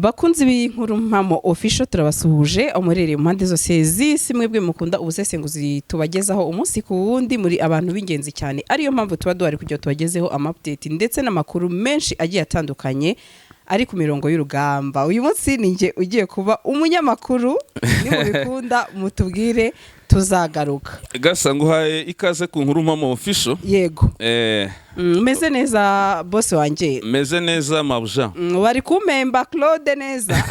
Bakunzi b'inkuru mpamo official, turabasuhuje aho muherereye mu mpande zose z'isi. Mwebwe mukunda ubusesenguzi tubagezaho umunsi ku wundi, muri abantu b'ingenzi cyane, ariyo mpamvu tuba duhari kugira tubagezeho ama update ndetse n'amakuru menshi agiye atandukanye ari ku mirongo y'urugamba. Uyu munsi ni njye ugiye kuba umunyamakuru. Nimubikunda mutubwire, tuzagaruka. Gasa, nguhaye ikaze ku nkuru mpamo official. Yego. Meze neza, boss wanjye. Meze neza, mabuja. Bari kumpemba Claude neza.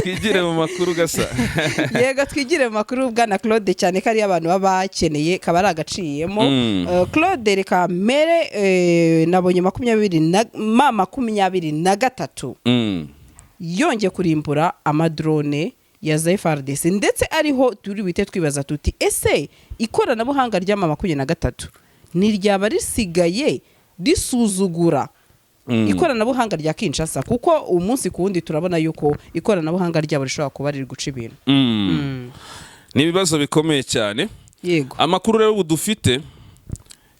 Twigire mu makuru, gasa. Yego, twigire mu makuru, bwana Claude, cyane ko ariyo abantu baba bakeneye, kaba ari agaciyemo. Claude, reka mere nabonye makumyabiri na ma 23 yongeye kurimbura amadrone ya za FARDC, ndetse ariho turi buhite twibaza tuti: ese ikoranabuhanga ry'ama 23 ntiryaba risigaye risuzugura ikoranabuhanga rya Kinshasa? Kuko umunsi ku wundi turabona yuko ikoranabuhanga ryabo rishobora kuba riri guca ibintu. Ni ibibazo bikomeye cyane. Amakuru rero ubu dufite,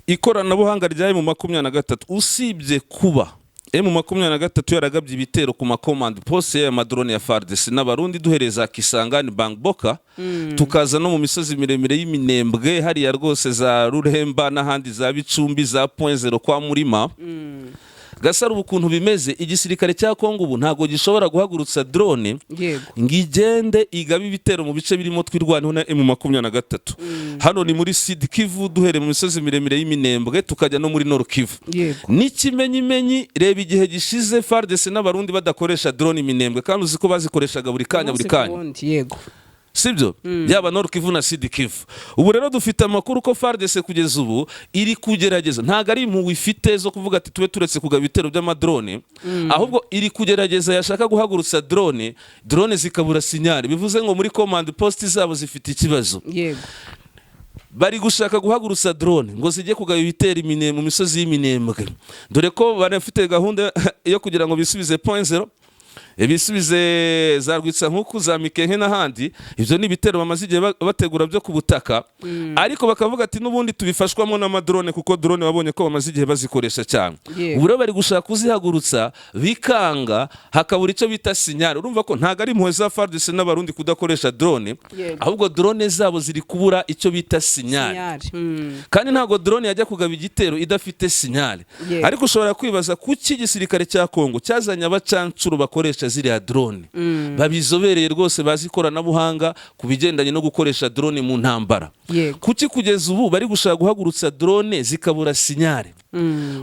ikoranabuhanga rya M23, usibye kuba M23 yaragabye ibitero ku ma command post y'aya madrone ya FARDC n'Abarundi, duhereza Kisangani, Bangboka, tukaza no mu misozi miremire y'Iminembwe hariya rwose, za Ruremba n'ahandi, za Bicumbi, za Point Zero kwa Murima. Gasaro, ubu ukuntu bimeze, igisirikare cya Kongo ubu ntabwo gishobora guhagurutsa drone ngo igende igabe ibitero mu bice birimo Twirwaneho na M23. Hano ni muri Sud Kivu, duhereye mu misozi miremire y'Iminembwe, tukajya no muri Nord Kivu. N'ikimenyimenyi, reba igihe gishize FARDC n'Abarundi badakoresha drone Iminembwe, kandi uzi ko bazikoreshaga buri kanya buri Umunsi ku kanya. wundi, yego. Sibyo? Yaba Nord Kivu na Sud Kivu. Ubu rero dufite amakuru ko FARDC kugeza ubu iri kugerageza, ntabwo ari impuhwe ifite zo kuvuga ati tube turetse kugaba ibitero by'amadrone, ahubwo iri kugerageza, yashaka guhagurutsa drone, drone zikabura signal. Bivuze ngo muri command post zabo zifite ikibazo. Bari gushaka guhagurutsa drone ngo zijye kugaba ibitero mu misozi y'Iminembwe, dore ko banafite gahunda yo kugira ngo bisubize Point Zero, bisubize za Rwitsankuku, za Mikenke n'ahandi. Ibyo ni ibitero bamaze igihe bategura byo ku butaka, ariko bakavuga ati n'ubundi tubifashwamo n'amadrone, kuko drone babonye ko bamaze igihe bazikoresha cyane. Ubu rero bari gushaka kuzihagurutsa bikanga, hakabura icyo bita signal. Urumva ko ntabwo ari impuhwe za FARDC n'Abarundi kudakoresha drone, ahubwo drone zabo ziri kubura icyo bita signal. Signal. Kandi ntabwo drone yajya kugaba igitero idafite signal. Ariko ushobora kwibaza kuki igisirikare cya Kongo cyazanye abacancuro bakoresha ziriya drone, babizobereye rwose, bazi ikoranabuhanga ku bigendanye no gukoresha drone mu ntambara. Kuki kugeza ubu bari gushaka guhagurutsa drone zikabura signal?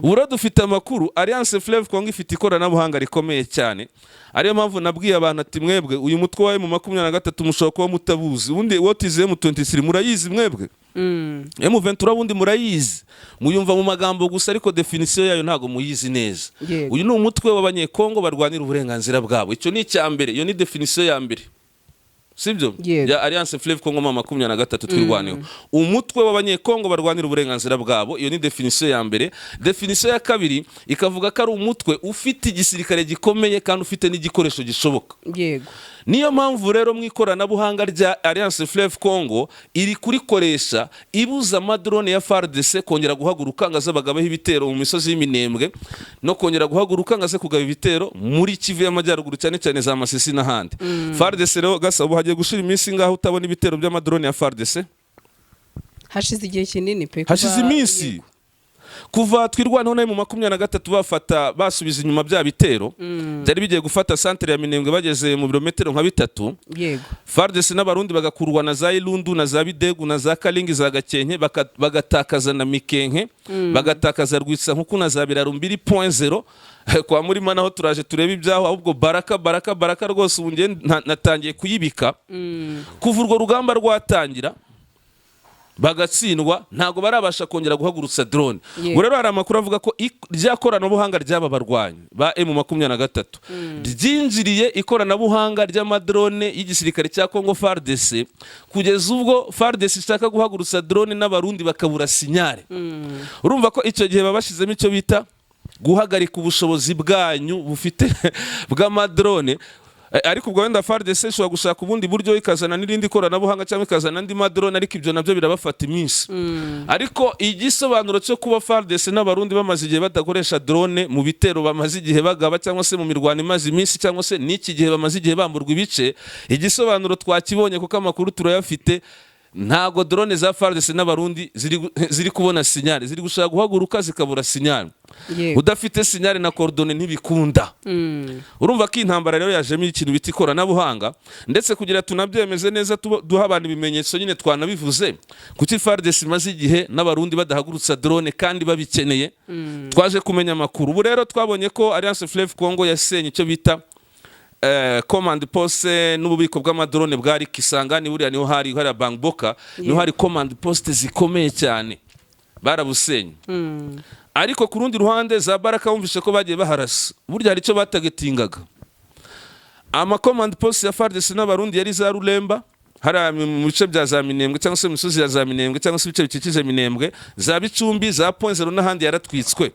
Ubu rero dufite amakuru, Alliance Fleuve Congo ifite ikoranabuhanga rikomeye cyane, ariyo mpamvu nabwiye abantu ati mwebwe uyu mutwe wa M23 mushobora kuba mutabuzi. Ubundi what is M23? Murayizi mwebwe? M23 ubundi murayizi? Muyumva mu magambo gusa, ariko définition yayo ntabwo muyizi neza. Uyu ni umutwe w'Abanyekongo barwanira uburenganzira bwabo. Icyo ni icya mbere, iyo ni définition ya mbere, sibyo? Yego. Ya Alliance Fleuve Congo ma 23 Twirwaneho, umutwe w'Abanyekongo barwanira uburenganzira bwabo. Iyo ni définition ya mbere. Définition ya kabiri ikavuga ko ari umutwe ufite igisirikare gikomeye kandi ufite n'igikoresho gishoboka. Niyo mpamvu rero mu ikoranabuhanga rya Alliance Fleuve Congo iri kurikoresha ibuza amadrone ya FARDC kongera guhaguruka ngo aze bagabeho ibitero mu misozi y'Iminembwe, no kongera guhaguruka ngo aze kugaba ibitero muri Kivu y'Amajyaruguru, cyane cyane za Masisi n'ahandi. FARDC rero, gasa, ubu hagiye gushira iminsi ngaho utabona ibitero by'amadrone ya FARDC. Hashize igihe kinini pe Hashize iminsi. Kuva Twirwaneho nayo mu 23 bafata, basubiza inyuma bya bitero byari bigiye gufata santere ya Minembwe, bageze mu birometero nka 3, FARDC n'Abarundi bagakurwa na za Irundu na za Bidegu na za Kalingi, za Gakenke, bagatakaza na Mikenke, bagatakaza Rwitsankuku na za Biraro mbiri, Point Zero kwa Murima naho turaje turebe ibyaho. Ahubwo Baraka, Baraka, Baraka rwose ubu njye natangiye kuyibika. Kuva urwo rugamba rwatangira bagatsindwa, ntabwo barabasha kongera guhagurutsa drone. Ubu rero hari amakuru avuga ko rya koranabuhanga ry'aba barwanyi ba M23 ryinjiriye ikoranabuhanga ry'amadrone y'igisirikare cya Congo FARDC, kugeza ubwo FARDC ishaka guhagurutsa drone n'Abarundi bakabura signal. Urumva ko icyo gihe baba bashyizemo icyo bita guhagarika ubushobozi bwanyu bufite bw'amadrone. Ariko ubwo wenda FARDC ishobora gushaka ubundi buryo, ikazana n'irindi koranabuhanga cyangwa ikazana andi madrone, ariko ibyo nabyo birabafata iminsi. Ariko igisobanuro cyo kuba FARDC n'Abarundi bamaze igihe badakoresha drone mu bitero bamaze igihe bagaba, cyangwa se mu mirwano imaze iminsi, cyangwa se n'iki gihe bamaze igihe bamburwa ibice, igisobanuro twakibonye kuko amakuru turayafite. Ntago drone za FARDC n'Abarundi ziri kubona signal, ziri gushaka guhaguruka zikabura signal. Udafite signal na coordonnées ntibikunda. Urumva ko intambara rero yajemo ikintu bita ikoranabuhanga. Ndetse kugira tunabyemeze neza, duha abantu ibimenyetso nyine, twanabivuze, kuki FARDC imaze igihe n'Abarundi badahagurutsa drone kandi babikeneye? Twaje kumenya amakuru. Ubu rero twabonye ko Alliance Fleuve Congo yasenye icyo bita command post n'ububiko bw'amadrone bwari Kisangani. Buriya niho hari hariya Bangboka, niho hari command post zikomeye cyane, barabusenye. Ariko ku rundi ruhande, za Baraka wumvishe ko bagiye baharasa. Burya hari icyo batargetingaga. Ama command post ya FARDC n'Abarundi yari za Rulemba, hariya mu bice bya za Minembwe, cyangwa se mu misozi ya za Minembwe, cyangwa se ibice bikikije Minembwe, za Bicumbi, za Point Zero n'ahandi, yaratwitswe.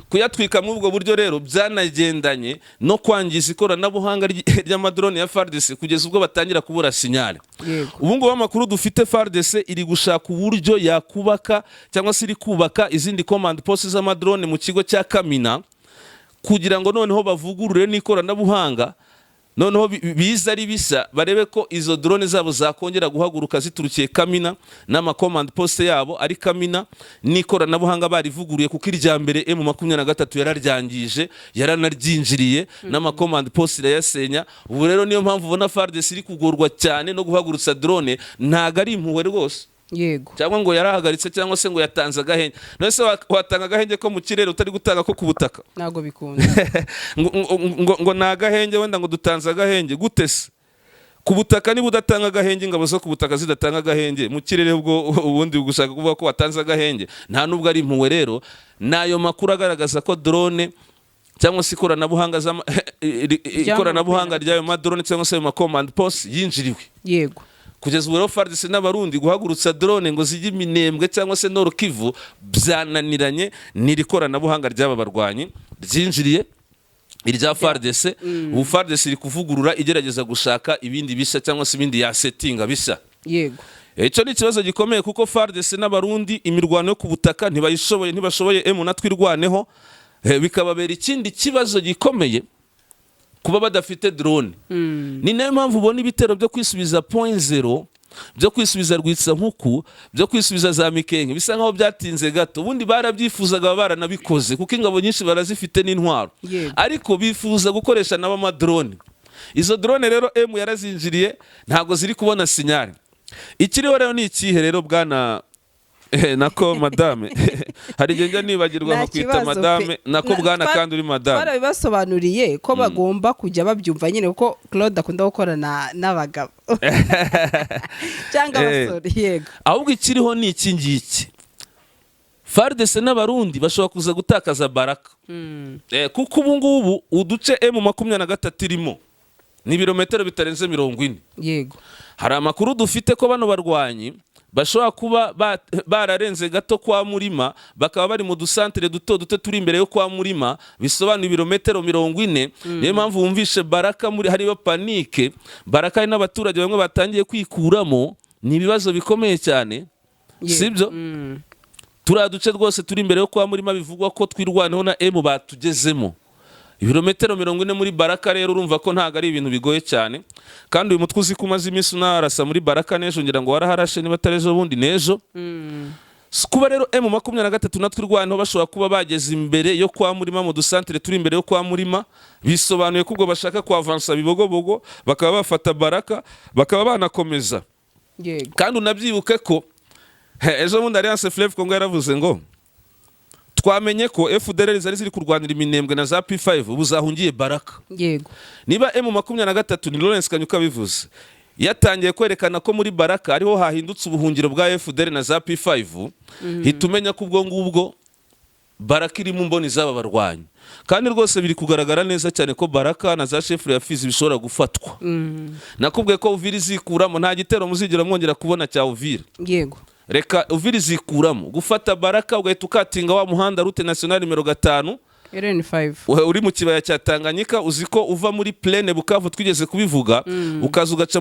Kuyatwika muri ubwo buryo rero byanagendanye no kwangiza ikoranabuhanga ry'amadrone ya FARDC, kugeza ubwo batangira kubura signal. Ubu ngubu amakuru dufite, FARDC iri gushaka uburyo yakubaka, cyangwa se iri kubaka izindi command post z'amadrone mu kigo cya Kamina, kugira ngo noneho bavugurure n'ikoranabuhanga, noneho biza ari bisa, barebe ko izo drone zabo zakongera guhaguruka ziturukiye Kamina, n'ama command post yabo ari Kamina, n'ikoranabuhanga barivuguruye, kuko irya mbere M23 yararyangije, yaranaryinjiriye, n'ama command post irayasenya. Ubu rero niyo mpamvu ubona FARDC iri kugorwa cyane no guhagurutsa drone. Ntago ari impuhwe rwose, cyangwa ngo yarahagaritse, cyangwa se ngo yatanze agahenge. None se watanga agahenge ko mu kirere utari gutanga ko ku butaka? Ntabwo bikunda. Ngo ni agahenge, wenda ngo dutanze agahenge gute se ku butaka? Niba udatanga agahenge, ingabo zo ku butaka zidatanga agahenge mu kirere, ubwo ubundi gushaka kuvuga ko watanze agahenge, nta nubwo ari impuhwe. Rero n'ayo makuru agaragaza ko drone cyangwa se ikoranabuhanga ikoranabuhanga ry'ayo madrone cyangwa se ayo ma command post yinjiriwe. Kugeza ubu rero FARDC n'Abarundi guhagurutsa drone ngo zijye Iminembwe cyangwa se Nord Kivu byananiranye. N'iri koranabuhanga ry'aba barwanyi ryinjiriye irya FARDC. Ubu FARDC iri kuvugurura, igerageza gushaka ibindi bishya cyangwa se ibindi yasetinga bishya. Icyo ni ikibazo gikomeye, kuko FARDC n'Abarundi imirwano yo ku butaka ntibayishoboye, ntibashoboye M na Twirwaneho. Bikababera ikindi kibazo gikomeye kuba badafite drone. Ni nayo mpamvu ubona ibitero byo kwisubiza Point Zero, byo kwisubiza Rwitsankuku, byo kwisubiza za Mikenke bisa nkaho byatinze gato. Ubundi barabyifuzaga, baba baranabikoze, kuko ingabo nyinshi barazifite n'intwaro, ariko bifuza gukoresha nabo amadrone. Izo drone rero M yarazinjiriye, ntabwo ziri kubona signal. Ikiriho rero ni ikihe rero, bwana nako madame? Hari igihe njya nibagirwa Nta nkakwita kibazo madame, pe. nako bwana, kandi uri madame. Twarabibasobanuriye ko bagomba kujya babyumva nyine, kuko Claude akunda gukorana n'abagabo cyangwa abasore, yego. Ahubwo ikiriho ni iki ngiki: FARDC n'Abarundi bashobora kuza gutakaza Baraka, kuko ubu ngubu uduce M23 irimo ni ibirometero bitarenze 40. Hari amakuru dufite ko bano barwanyi bashobora kuba bararenze gato kwa Murima, bakaba bari mu dusantere duto duto turi imbere yo kwa Murima, bisobanuye ibirometero 40. Niyo mpamvu wumvishe Baraka muri hariyo panique. Baraka hari n'abaturage bamwe batangiye kwikuramo. Ni ibibazo bikomeye cyane, sibyo? Turiya duce rwose turi imbere yo kwa Murima bivugwa ko Twirwaneho na M batugezemo, ibirometero 40 muri Baraka. Rero urumva ko ntabwo ari ibintu bigoye cyane. Kandi uyu mutwe uzi ko umaze iminsi unarasa muri Baraka, n'ejo ngira ngo waraharashe, niba atari ejo bundi n'ejo. Kuba rero M23 na Twirwaneho bashobora kuba bageze imbere yo kwa Murima, mu dusantere turi imbere yo kwa Murima, bisobanuye ko ubwo bashaka kuavansa Bibogobogo, bakaba bafata Baraka, bakaba banakomeza. Kandi unabyibuke ko ejo bundi Alliance Fleuve Congo yaravuze ngo twamenye ko FDLR zari ziri kurwanira Iminembwe na za P5 ubu zahungiye Baraka. Niba M23, ni Lawrence Kanyuka bivuze, yatangiye kwerekana ko muri Baraka ariho hahindutse ubuhungiro bwa FDLR na za P5, hita umenya ko ubwo ngubwo Baraka iri mu mboni z'aba barwanyi. Kandi rwose biri kugaragara neza cyane ko Baraka na za chefferie ya Fizi bishobora gufatwa. Nakubwiye ko Uvira izikuramo, nta gitero muzigera mwongera kubona cya Uvira. Reka Uvira izikuramo. Gufata Baraka, ugahita ukatinga wa muhanda, route nationale nimero 5. RN5. Uri mu kibaya cya Tanganyika, uzi ko uva muri plaine Bukavu, twigeze kubivuga, ukaza ugaca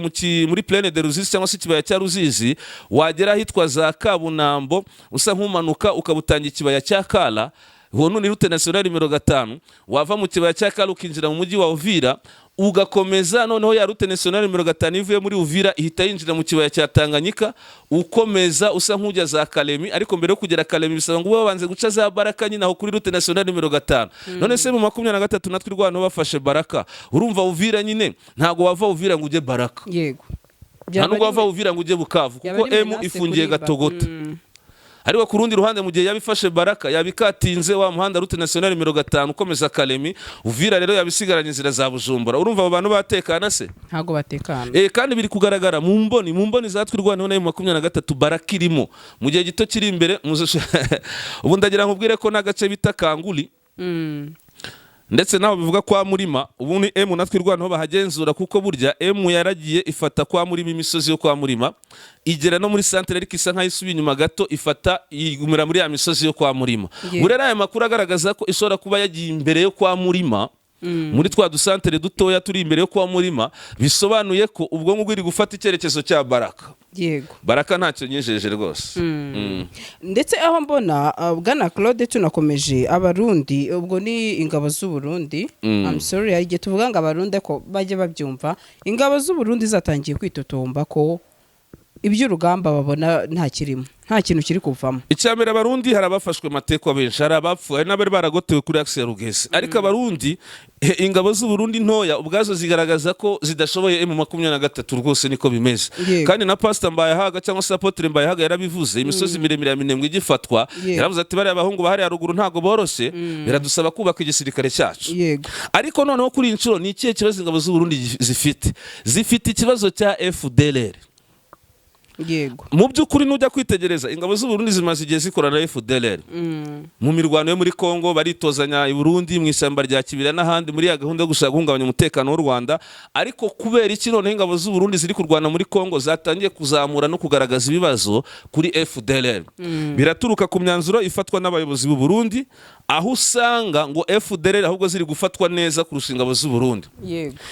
muri plaine de Ruzizi cyangwa se ikibaya cya Ruzizi, wagera ahitwa za Kabunambo usa nk'umanuka ukabutanga ikibaya cya Kala, uwo ni route nationale nimero 5. Wava mu kibaya cya Kala ukinjira mu mujyi wa Uvira, ugakomeza noneho ya route nationale nimero 5 ivuye muri Uvira ihita yinjira mu kibaya cya Tanganyika, ukomeza usa nk'ujya za Kalemi. Ariko mbere yo kugera Kalemi bisaba ngo ube wabanze guca za Baraka nyine, aho kuri route nationale nimero 5. None se mu 23 natwe Twirwaneho bafashe Baraka, urumva Uvira nyine ntabwo wava Uvira ngo ujye Baraka. Nta nubwo wava Uvira ngo ujye Bukavu, Yaba kuko ari M menace ifungiye kuri Gatogota. Ariko ku rundi ruhande, mu gihe yabifashe Baraka, yabikatinze wa muhanda route nationale nimero 5 ukomeza Kalemi, Uvira rero yabisigaranye inzira za Bujumbura. Urumva abo bantu batekana se? Ntabwo batekana. Kandi biri kugaragara mu mboni za Twirwaneho nayo 23, Baraka irimo mu gihe gito kiri imbere. Ubu ndagira nkubwire ko n'agace bita Kanguri ndetse naho bivuga kwa Murima, ubu ni M na Twirwaneho bahagenzura, kuko burya M yaragiye ifata kwa Murima, imisozi yo kwa Murima, igera no muri centre, ariko isa nkaho isubiye inyuma gato, ifata yigumira muri ya misozi yo kwa Murima. Buriya aya makuru agaragaza ko ishobora kuba yagiye imbere yo kwa Murima, muri twa dusantere dutoya turi imbere yo kwa Murima, bisobanuye ko ubwo ngubwo iri gufata icyerekezo cya Baraka. Baraka ntacyo nyijeje rwose. Ndetse aho mbona, bwana Claude, tunakomeje, Abarundi, ubwo ni ingabo z'u Burundi. I'm sorry, hari igihe tuvuga ngo Abarundi ko bajye babyumva. Ingabo z'u Burundi zatangiye kwitotomba ko iby'urugamba babona nta kirimo, nta kintu kiri kuvamo. Icya mbere, Abarundi hari abafashwe amateka benshi, hari abapfuye, hari n'abari baragotewe kuri axe ya Rugezi. Ariko Abarundi, ingabo z'u Burundi ntoya ubwazo zigaragaza ko zidashoboye M23 rwose, niko bimeze. Kandi na Pastor Mbayahaga cyangwa se Apôtre Mbayahaga yarabivuze, imisozi miremire ya Minembwe igifatwa, yaravuze ati: "Bariya abahungu bahari haruguru ntago boroshe, biradusaba kubaka igisirikare cyacu." Ariko noneho kuri iyi nshuro ni ikihe kibazo ingabo z'u Burundi zifite? Zifite ikibazo cya FDLR. Mu by'ukuri nujya kwitegereza, ingabo z'u Burundi zimaze igihe zikorana na FDLR mu mirwano yo muri Congo, baritozanya i Burundi mu ishyamba rya Kibira n'ahandi, muri ya gahunda yo gushaka guhungabanya umutekano w'u Rwanda. Ariko kubera iki noneho ingabo z'u Burundi ziri kurwana muri Congo zatangiye kuzamura no kugaragaza ibibazo kuri FDLR? Biraturuka ku myanzuro ifatwa n'abayobozi b'u Burundi, aho usanga ngo FDLR ahubwo ziri gufatwa neza kurusha ingabo z'u Burundi.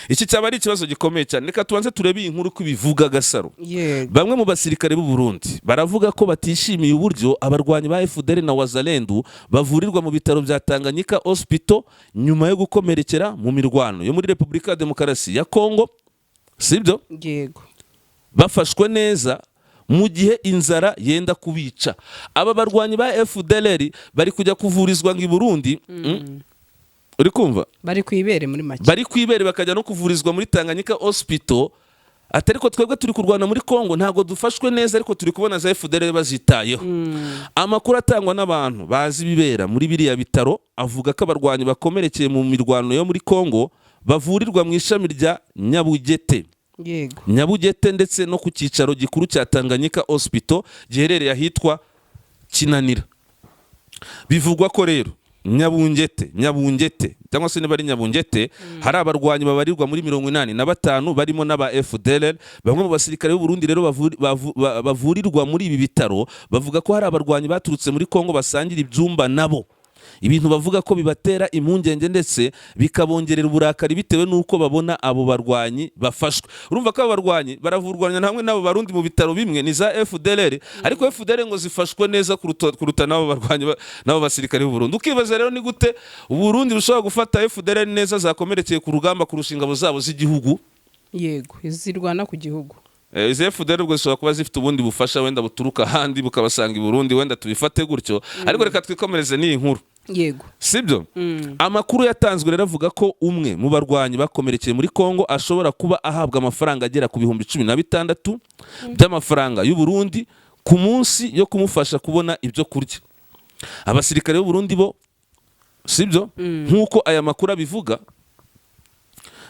Iki cyaba ari ikibazo gikomeye cyane. Reka tubanze turebe iyi nkuru uko ibivuga, Gasaro. Bamwe mu basirikare b'u Burundi baravuga ko batishimiye uburyo abarwanyi ba FDL na Wazalendo bavurirwa mu bitaro bya Tanganyika Hospital nyuma yo gukomerekera mu mirwano yo muri Repubulika ya Demokarasi ya Kongo, sibyo? Yego. Bafashwe neza mu gihe inzara yenda kubica. Aba barwanyi ba FDLR bari kujya kuvurizwa ngo i Burundi, Uri kumva? Bari ku ibere muri make. Bari ku ibere, bakajya no kuvurizwa muri Tanganyika Hospital. Ati: "Ariko twebwe turi kurwana muri Congo, ntabwo dufashwe neza, ariko turi kubona za FDL bazitayeho." Amakuru atangwa n'abantu bazi ibibera muri biriya bitaro avuga ko abarwanyi bakomerekeye mu mirwano yo muri Congo bavurirwa mu ishami rya Nyabugete, Nyabugete, ndetse no ku cyicaro gikuru cya Tanganyika Hospital giherereye ahitwa Kinanira. Bivugwa ko rero Nyabungete cyangwa se niba ari Nyabungete, hari abarwanyi babarirwa muri 85 barimo n'aba FDLR. Bamwe mu basirikare b'u Burundi rero bavurirwa muri ibi bitaro bavuga ko hari abarwanyi baturutse muri Kongo basangira ibyumba nabo, ibintu bavuga ko bibatera impungenge ndetse bikabongerera uburakari bitewe n'uko babona abo barwanyi bafashwe. Urumva ko abo barwanyi baravurwanya hamwe n'abo Barundi mu bitaro bimwe, ni za FDLR, ariko FDLR ngo zifashwe neza kuruta n'abo barwanyi n'abo basirikare b'u Burundi. Ukibaza rero ni gute u Burundi bushobora gufata FDLR neza zakomerekeye ku rugamba kurusha ingabo zabo z'igihugu? Yego, zirwana ku gihugu. Izi FDL ubwo zishobora kuba zifite ubundi bufasha wenda buturuka ahandi bukabasanga i Burundi, wenda tubifate gutyo. Ariko reka twikomereze n'iyi nkuru. Sibyo? Amakuru yatanzwe rero avuga ko umwe mu barwanyi bakomerekeye muri Congo ashobora kuba ahabwa amafaranga agera ku 16,000 by'amafaranga y'u Burundi ku munsi yo kumufasha kubona ibyo kurya. Abasirikare b'u Burundi bo, sibyo, nk'uko aya makuru abivuga,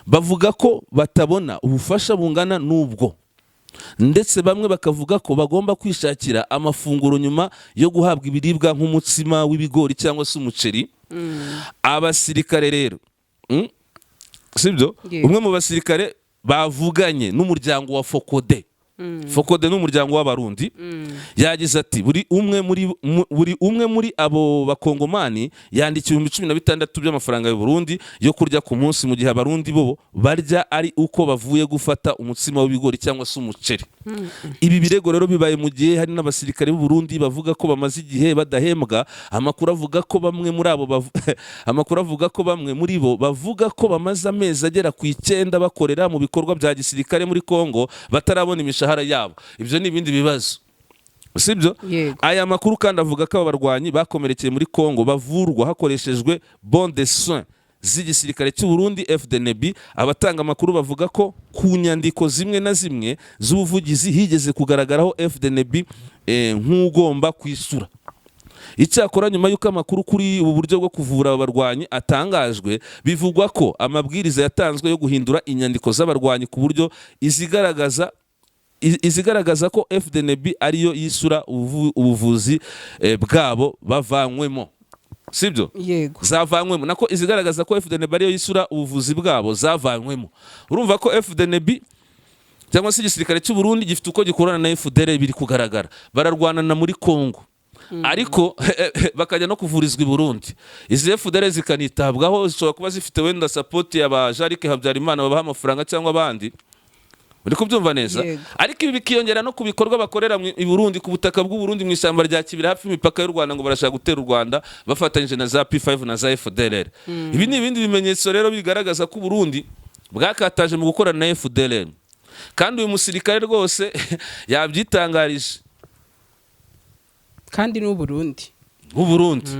bavuga ko batabona ubufasha bungana n'ubwo, ndetse bamwe bakavuga ko bagomba kwishakira amafunguro nyuma yo guhabwa ibiribwa nk'umutsima w'ibigori cyangwa se umuceri. Abasirikare rero, sibyo? Yego. Umwe mu basirikare bavuganye n'umuryango wa Fokode. FOCODE ni umuryango w'Abarundi. Yagize ati: Buri umwe muri abo Bakongomani yandikiwe 16,000 by'amafaranga y'u Burundi yo kurya ku munsi, mu gihe Abarundi bo barya ari uko bavuye gufata umutsima w'ibigori cyangwa se umuceri." Ibi birego rero bibaye mu gihe hari n'abasirikare b'u Burundi bavuga ko bamaze igihe badahembwa. Amakuru avuga ko bamwe muri bo bavuga ko bamaze amezi agera ku 9 bakorera mu bikorwa bya gisirikare muri Kongo batarabona imishahara yabo. Ibyo ni ibindi bibazo, sibyo? Yego. Aya makuru kandi avuga ko aba barwanyi bakomerekeye muri Kongo bavurwa hakoreshejwe bon de soins z'igisirikare cy'u Burundi, FDNB. Abatanga amakuru bavuga ko ku nyandiko zimwe na zimwe z'ubuvugizi higeze kugaragaraho FDNB nk'ugomba kwisura. Icyakora, nyuma y'uko amakuru kuri ubu buryo bwo kuvura aba barwanyi atangajwe, bivugwa ko amabwiriza yatanzwe yo guhindura inyandiko z'abarwanyi ku buryo izigaragaza ko FDNB ariyo yisura ubuvuzi bwabo bavanywemo, sibyo? Yego. Zavanywemo, nako izigaragaza ko FDNB ariyo yisura ubuvuzi bwabo zavanywemo. Urumva ko FDNB cyangwa se igisirikare cy'u Burundi gifite uko gikorana na FDL, biri kugaragara. Bararwanana muri Kongo, ariko bakajya no kuvurizwa i Burundi. Izi FDL zikanitabwaho, zishobora kuba zifite wenda support ya ba Jean-Luc Habyarimana babaha amafaranga cyangwa abandi. Uri kubyumva neza? Yego. Ariko ibi bikiyongera no ku bikorwa bakorera i Burundi, ku butaka bw'u Burundi, mu ishyamba rya Kibira hafi y'imipaka y'u Rwanda, ngo barashaka gutera u Rwanda bafatanyije na za P5 na za FDLR. Ibi ni ibindi bimenyetso rero bigaragaza ko u Burundi bwakataje mu gukorana na FDLR, kandi uyu musirikare rwose yabyitangarije. Kandi n'u Burundi. Nk'u Burundi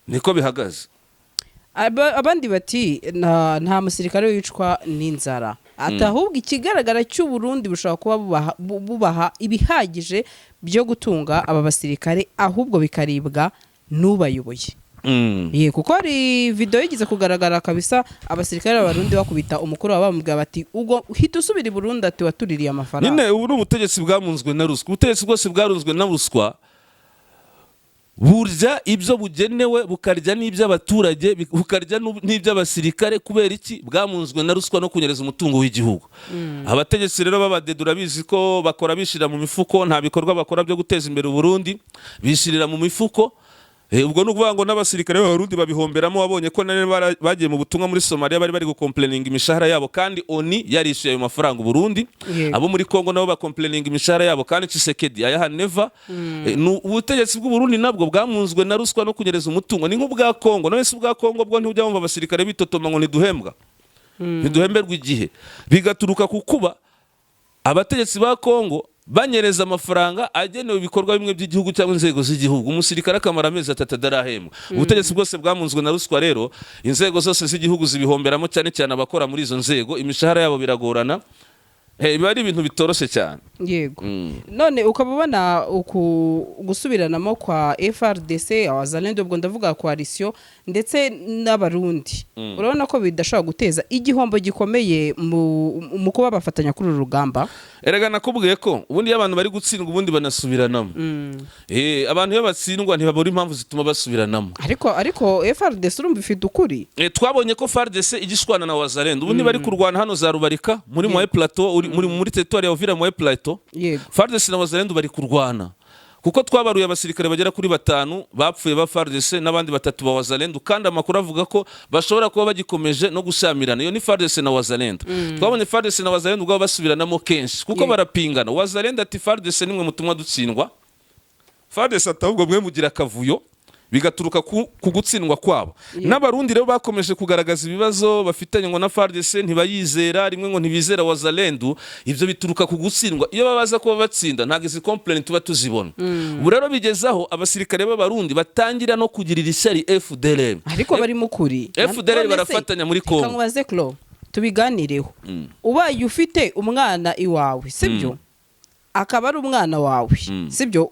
niko bihagaze. Abandi bati nta musirikare wicwa n'inzara, ati ahubwo ikigaragara cy'u Burundi bushobora kuba bubaha ibihagije byo gutunga aba basirikare, ahubwo bikaribwa n'ubayoboye. Ye, kuko hari video yigeze kugaragara kabisa, abasirikare b'Abarundi bakubita umukuru wabo, bamubwira bati: "Ubwo uhita usubira i Burundi", ati: "Watuririye amafaranga." Nyine ubu ni ubutegetsi bwamunzwe na ruswa. Ubutegetsi bwose bwarunzwe na ruswa burya ibyo bugenewe, bukarya n'iby'abaturage, bukarya n'iby'abasirikare. Kubera iki? Bwamunzwe na ruswa no kunyereza umutungo w'igihugu. Abategetsi rero b'abadede, urabizi ko bakora bishyira mu mifuko. Nta bikorwa bakora byo guteza imbere Uburundi, bishyirira mu mifuko. Ubwo ni ukuvuga ngo n'abasirikare b'Abarundi babihomberamo. Wabonye ko nari bagiye mu butumwa muri Somalia, bari bari gucomplaininga imishahara yabo, kandi ONU yarishyuye ayo mafaranga Uburundi. Abo muri Kongo nabo bacomplaininga imishahara yabo, kandi Tshisekedi ayaha Neva. Ni ubutegetsi bw'u Burundi nabwo bwamunzwe na ruswa no kunyereza umutungo, ni nk'ubwa Kongo. None se ubwa Kongo bwo ntujya wumva abasirikare bitotoma ngo ntiduhembwa, ntiduhemberwa igihe? Bigaturuka ku kuba abategetsi ba Kongo banyereza amafaranga agenewe ibikorwa bimwe by'igihugu cyangwa inzego z'igihugu, umusirikare akamara amezi 3 adarahembwa. Ubutegetsi bwose bwamunzwe na ruswa rero, inzego zose z'igihugu zibihomberamo, cyane cyane abakora muri izo nzego, imishahara yabo biragorana. Biba ari ibintu bitoroshye cyane. Yego. None ukaba ubona uku gusubiranamo kwa FRDC, Abazalendo, ubwo ndavuga coalition, ndetse n'Abarundi, urabona ko bidashobora guteza igihombo gikomeye mu kuba bafatanya kuri uru rugamba? Erega nakubwiye ko ubundi iyo abantu bari gutsindwa, ubundi banasubiranamo. Abantu iyo batsindwa ntibabura impamvu zituma basubiranamo. Ariko FRDC urumva ifite ukuri. Twabonye ko FARDC igishwana na Wazalendo, ubundi bari kurwana hano za Rubarika muri Moyen Plateau, muri territoire ya Uvira, Moyen Plateau. FARDC na Wazalendo bari kurwana, kuko twabaruye abasirikare bagera kuri batanu bapfuye ba FARDC n'abandi batatu ba Wazalendo, kandi amakuru avuga ko bashobora kuba bagikomeje no gushyamirana. Iyo ni FARDC na Wazalendo. Twabonye FARDC na Wazalendo ubwabo basubiranamo kenshi, kuko barapingana. Wazalendo ati: "FARDC nimwe mutuma dutsindwa." FARDC ati: "Ahubwo mwe mugira akavuyo." Bigaturuka ku gutsindwa kwabo. N'Abarundi rero bakomeje kugaragaza ibibazo bafitanye ngo na FARDC, ntibayizera rimwe, ngo ntibizera Wazalendo. Ibyo bituruka ku gutsindwa. Iyo babaza kuba batsinda, ntabwo izi complaint tuba tuzibona. Ubu rero bigezaho abasirikare b'Abarundi batangira no kugirira ishyari FDLR. Ariko bari mu kuri. FDLR None se, barafatanya muri reka Congo. nkubaze Clo, tubiganireho. Ubaye ufite umwana iwawe, sibyo? Akaba ari umwana wawe, sibyo?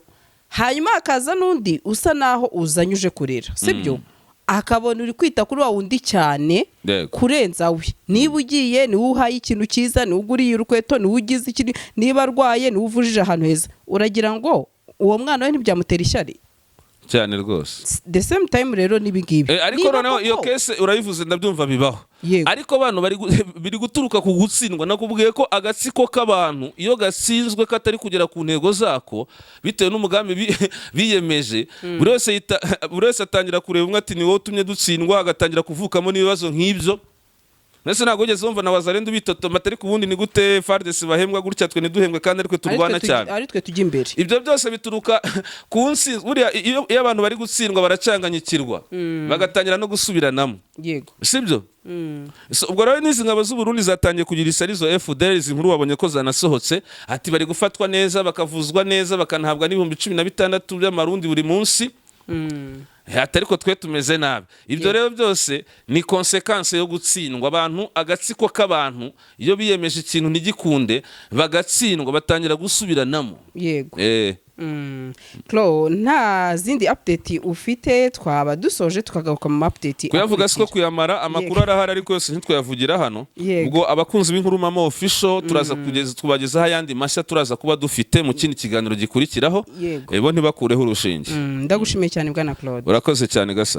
Hanyuma hakaza n'undi usa naho uzanye uje kurera, sibyo? Akabona uri kwita kuri wa wundi cyane kurenza we. Niba ugiye, niwe uhaye ikintu cyiza, niwe uguriye urukweto, niwe ugize ikintu, niba arwaye niwe uvujije ahantu heza, uragira ngo uwo mwana we ntibyamutera ishyari? Cyane rwose. The same time rero n'ibi ngibi. Ariko Niba noneho iyo case urayivuze, ndabyumva, bibaho. Ariko abantu biri guturuka ku gutsindwa. Nakubwiye ko agatsiko k'abantu iyo gatsinzwe, katari kugera ku ntego zako bitewe n'umugambi biyemeje, buri wese atangira kureba umwe ati: "Ni wowe utumye dutsindwa", agatangira kuvukamo n'ibibazo nk'ibyo. Mbese ntabwo wigeze wumva na Wazalendo bitotoma, atari ku bundi: "Ni gute FARDC bahembwa gutya, twe ntiduhembwe kandi aritwe turwana cyane?" Ari twe tujya imbere. Ibyo byose bituruka ku nsinzi. Buriya iyo abantu bari gutsindwa baracanganyikirwa, bagatangira no gusubiranamo. Sibyo? So, ubwo rero n'izi ngabo z'u Burundi zatangiye kugira isari izo FDLR. Izi nkuru wabonye ko zanasohotse, ati bari gufatwa neza, bakavuzwa neza, bakanahabwa n'16,000 by'amarundi buri munsi, ati ariko twe tumeze nabi. Ibyo rero byose ni conséquence yo gutsindwa. Abantu, agatsiko k'abantu, iyo biyemeje ikintu ntigikunde, bagatsindwa, batangira gusubiranamo. Clo, nta zindi update ufite? Twaba dusoje, tukagaruka mu update Kuyavuga siko akurikira. kuyamara. Amakuru arahari, ariko yose ntitwayavugira hano. Ubwo abakunzi b'inkuru mama official, turaza kugeza tubagezaho ayandi mashya turaza kuba dufite mu kindi kiganiro gikurikiraho. Bo ntibakureho urushinge. Ndagushimiye cyane, bwana Claude. Urakoze cyane, gasa.